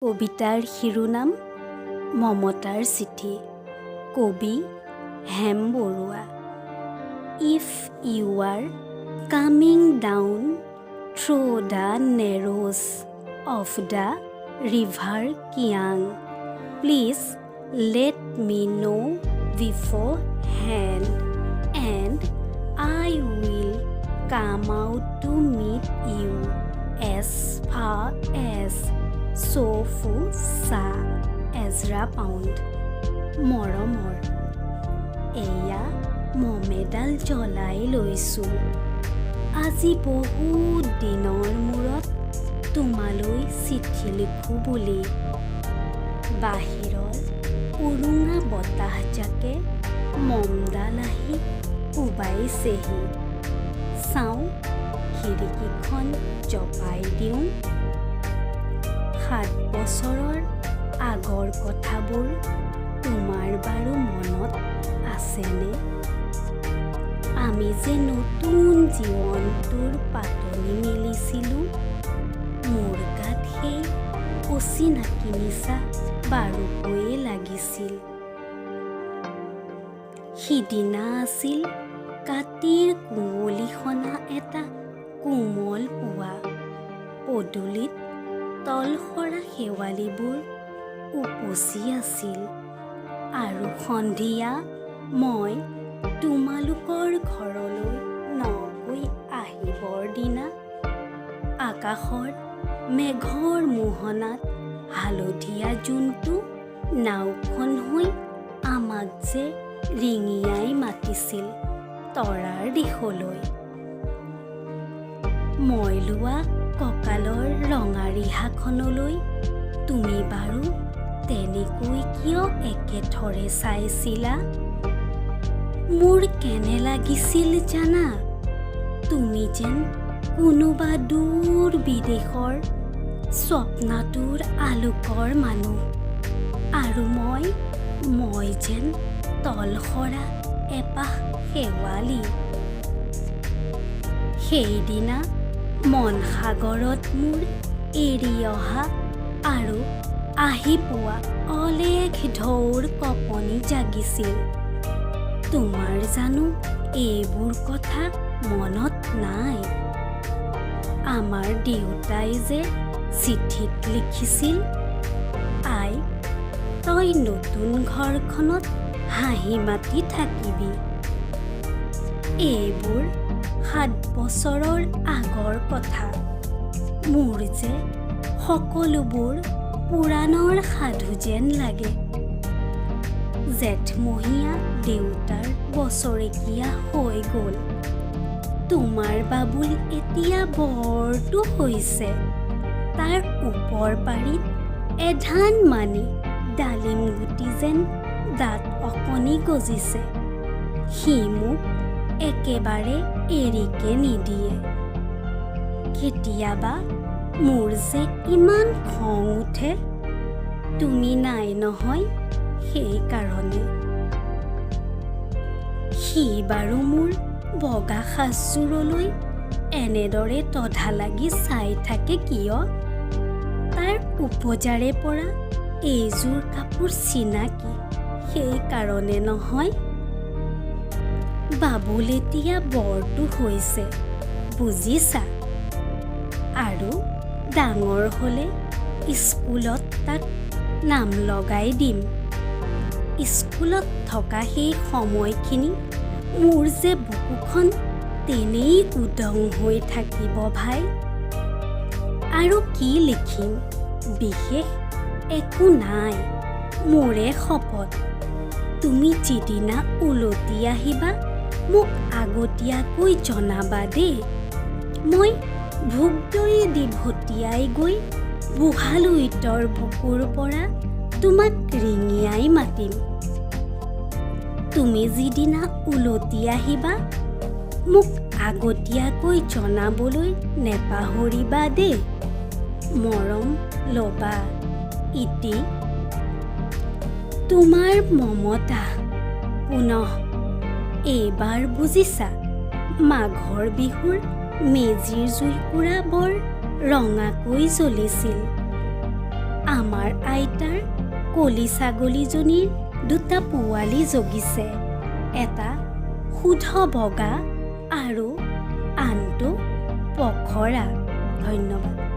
কবিতাৰ শিৰোনাম মমতাৰ চিঠি। কবি Hem Barua. If you are coming down through the narrows of the river Kiang, please let me know beforehand and I will come out to meet you as far as Cho-fu-Sa. Ezra Pound. মৰমৰ, এয়া মম এডাল জ্বলাই লৈছোঁ। আজি বহুত দিনৰ মূৰত তোমালৈ চিঠি লিখোঁ বুলি। বাহিৰৰ উৰুঙা বতাহজাকে মমডাল আহি কোবাইছেহি। চাওঁ, খিৰিকীখন জপাই দিওঁ। 7 বছৰৰ আগৰ কথাবোৰ তোমাৰ বাৰু মনত আছেনে? আমি যে নতুন জীৱনটোৰ পাতনি মেলিছিলোঁ, মোৰ গাত সেই অচিনাকি নিচা বাৰুকৈয়ে লাগিছিল। সিদিনা আছিল কাতিৰ কুঁৱলী সনা এটা কোমল পুৱা। পদূলিত তলসৰা শেৱালিবোৰ উপচি আছিল আৰু সন্ধিয়া মই তোমালোকৰ ঘৰলৈ নগৈ আহিবৰ দিনা আকাশৰ মেঘৰ মোহনাত হালধীয়া জোনটো নাওখন হৈ আমাক যে ৰিঙিয়াই মাতিছিল তৰাৰ দিশলৈ। মই লোৱা কঁকালৰ ৰঙা ৰিহাখনলৈ তুমি বাৰু তেনেকৈ কিয় একেথৰে চাইছিলা? মোৰ কেনে লাগিছিল জানা? তুমি যেন কোনোবা দূৰ বিদেশৰ স্বপ্নাতুৰ আলোকৰ মানুহ আৰু মই যেন তলসৰা এপাহ শেৱালি। সেইদিনা মন সাগৰত মোৰ এৰি অহা আৰু আহি পোৱা অলেখ ঢৌৰ কঁপনি জাগিছিল। তোমাৰ জানো এইবোৰ কথা মনত নাই? আমাৰ দেউতাই যে চিঠিত লিখিছিল, "আই, তই নতুন ঘৰখনত হাঁহি মাতি থাকিবি।" এইবোৰ 7 বছৰৰ আগৰ কথা। মোৰ যে সকলোবোৰ পুৰাণৰ সাধু যেন লাগে। জেঠমহীয়া দেউতাৰ বছৰেকীয়া হৈ গ'ল। তোমাৰ বাবুল এতিয়া বৰটো হৈছে। তাৰ ওপৰ পাৰিত এধান মানি ডালিম গুটি যেন দাঁত অকণি গজিছে। সি মোক একেবাৰে এৰিকে নিদিয়ে। কেতিয়াবা মোৰ যে ইমান খং উঠে, তুমি নাই নহয়, সেইকাৰণে। সি বাৰু মোৰ বগা সাজযোৰলৈ এনেদৰে তধা লাগি চাই থাকে কিয়? তাৰ ওপজাৰে পৰা এইযোৰ কাপোৰ চিনাকি, সেইকাৰণে নহয়? বাবুল এতিয়া বৰটো হৈছে, বুজিছা? আৰু ডাঙৰ হ'লে স্কুলত তাক নাম লগাই দিম। স্কুলত থকা সেই সময়খিনি মোৰ যে বুকুখন তেনেই উদং হৈ থাকিব ভাই। আৰু কি লিখিম, বিশেষ একো নাই। মোৰে শপত, তুমি যিদিনা উলটি আহিবা মোক আগতীয়াকৈ জনাবা দেই। মই ভোগদৈয়েদি ভটিয়াই গৈ বুঢ়া লুইতৰ বুকুৰ পৰা তোমাক ৰিঙিয়াই মাতিম। তুমি যিদিনা উলটি আহিবা মোক আগতীয়াকৈ জনাবলৈ নেপাহৰিবা দেই। মৰম ল'বা। ইতি তোমাৰ মমতা। পুনঃ এইবাৰ বুজিছা, মাঘৰ বিহুৰ মেজিৰ জুইকুৰা বৰ ৰঙাকৈ জ্বলিছিল। আমাৰ আইতাৰ কলি ছাগলীজনীৰ দুটা পোৱালি জগিছে, এটা শুধ বগা আৰু আনটো পখৰা। ধন্যবাদ।